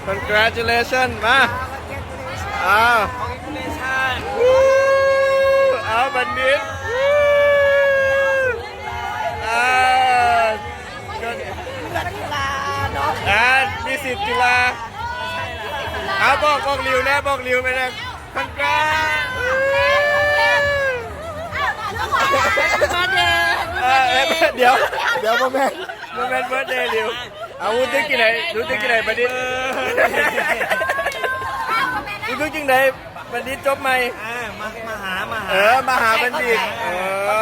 Congratulations ມາ ອ້າວ ເອົາບັນດິດ ອ່າ ອ່າ ນິສິດຈຸລາ ອ່າ ບອກ ບອກລິວແດ່ ບອກລິວໄປແດ່ Congrats ເອີ ດຽວ ດຽວ ບໍ່ແມ່ນ ບໍ່ແມ່ນເບີດເດລິວ ເອົາ ຮູ້ສຶກຈັ່ງໃດ ຮູ້ສຶກຈັ່ງໃດບັນດິດ ຮູ້ສຶກຈັ່ງໃດ ບັນດິດຈົບໃໝ່ ອ່າ ມາ ມາຫາ ມາຫາ ເອີ ມາຫາບັນດິດ ເອີ ເອີ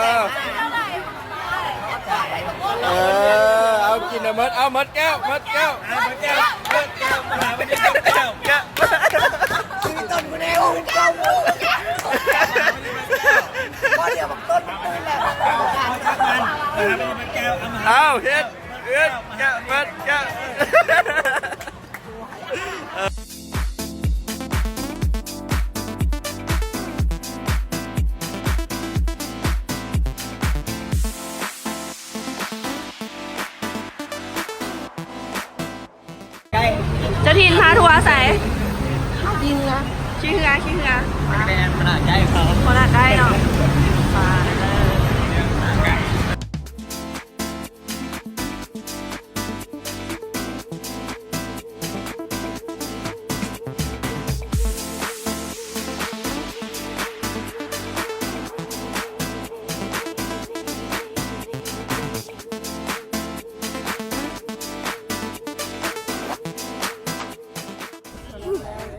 ເອົາກິນໃຫ້ໝົດ ເອົາໝົດແກ້ວ ໝົດແກ້ວ ອ່າ ໝົດແກ້ວ ໝົດແກ້ວ ມາຫາບັນດິດ ໝົດແກ້ວ ແກ້ວ ຄືຕົ້ນກູແນວເປັນເກົ້າໂມງ ພໍດຽວບັກຕົ້ນມັນຕື່ນແລ້ວ ມາຫາບັນດິດ ໝົດແກ້ວ ເອົາມາຫາ ເອົາເຮັດ ເຮັດ ແກ້ວ ໝົດແກ້ວ ເຈົ້າຖິ່ນພາທົວໃສ? ຂີ້ເຫື່ອ ຂີ້ເຫື່ອ ຂີ້ເຫື່ອ ແມ່ນ ມັນໜ້າໃກ້ເຂົາ ບໍ່ໜ້າໃກ້ເນາະ ໄປເລີຍ.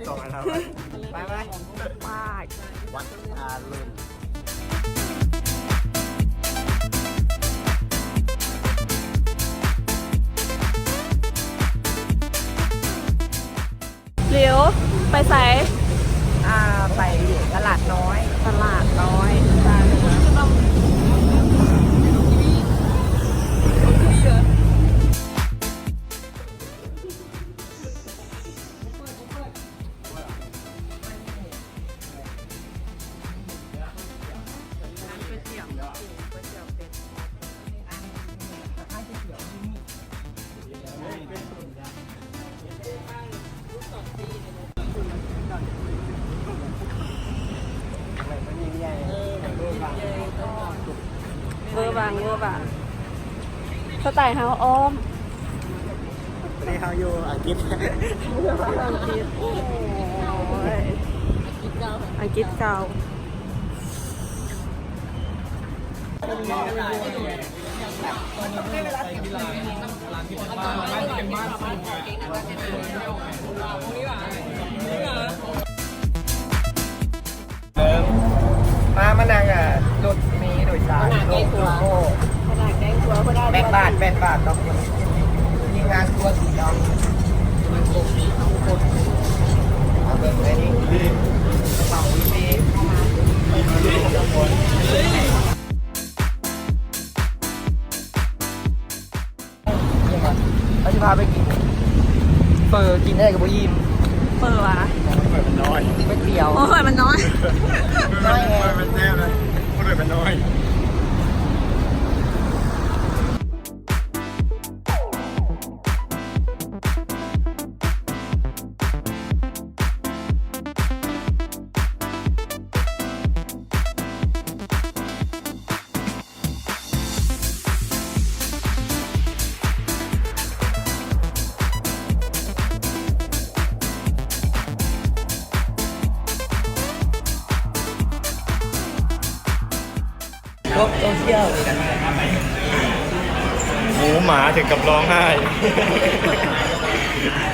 ສອງອັນແລ້ວ ໄປ ໄປ ໄປ ວັດອາລົມ ຫຼິວ ໄປໃສ? ອ່າ ໄປຕະຫຼາດນ້ອຍ ຕະຫຼາດນ້ອຍ ເວີວັງ ເວີວັງ ສະໄຕເຮົາອ້ອມ ນີ້ເຮົາຢູ່ອັງກິດ ອັງກິດ ໂອ້ຍ ອັງກິດເກົ່າ. ມາ ມານັ່ງ ອ່າ ລົດເມໂດຍສານ ມານັ່ງໃກ້ຄົວ ໂລໂກ້ ມານັ່ງໃກ້ຄົວ ແປດບາດ ແປດບາດເນາະ ທີມງານຄົວສີດຳ ເບິ່ງໄດ້ນີ້ ກະເປົາເມ ເຮົາຊິພາໄປກິນເຝີ ກິນແທ້ກະບໍ່ອີ່ມ ເຝີຫວາ ເຝີມັນນ້ອຍ ກ໋ວຍຕຽວ ໂອ້ຍ ເຝີມັນນ້ອຍ ນ້ອຍແຮງ ເຝີມັນແຊບນະ ກ໋ວຍມັນນ້ອຍ. ໂລກໂຊຊຽວ ໝູໝາເຖິງກັບຮ້ອງໄຫ້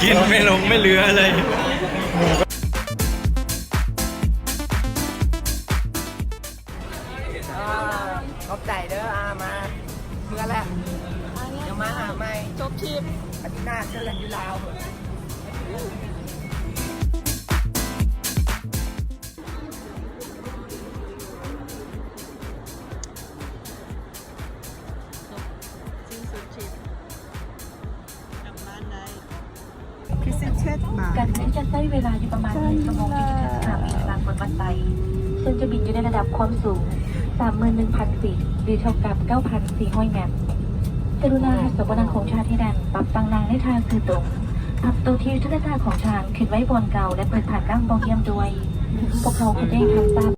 ກິນໄມ່ລົງໄມ່ເຫຼືອເລີຍ. ຂອບໃຈເດີ ອາ ມາ ເມືອແລ້ວ ດຽວມາຫາໃໝ່ ຈົບທຣິບ ອາທິດໜ້າເຈີກັນຢູ່ລາວ. ສິ້ນສຸດທຣິບ ກັບບ້ານໄດ້ ພິເສດເຈັດບາດ. ການບິນຈະໃຊ້ເວລາຢູ່ປະມານໜຶ່ງຊົ່ວໂມງສີ່ສິບຫ້ານາທີ ຈາກເມືອງບາງປະໄຊ ເຊິ່ງຈະບິນຢູ່ໃນລະດັບຄວາມສູງສາມໝື່ນໜຶ່ງພັນຟີດ ຫຼື ເທົ່າກັບເກົ້າພັນສີ່ຮ້ອຍແມັດ. ກະລຸນາຮັດສະວະນັງຄົງຊາດໃຫ້ແໜ້ນ, ປັບຕັ່ງນັ່ງໃນທ່າຊື່ຕົງ, ພັບໂຕທີ່ທຸກຕາຂອງທ່ານຂຶ້ນໄວ້ບ່ອນເກົ່າ ແລະ ເປີດຜ້າກ້າມປ່ອງຢ້ຽມດ້ວຍ. ພວກເຮົາກໍໄດ້ຮັບຊາບ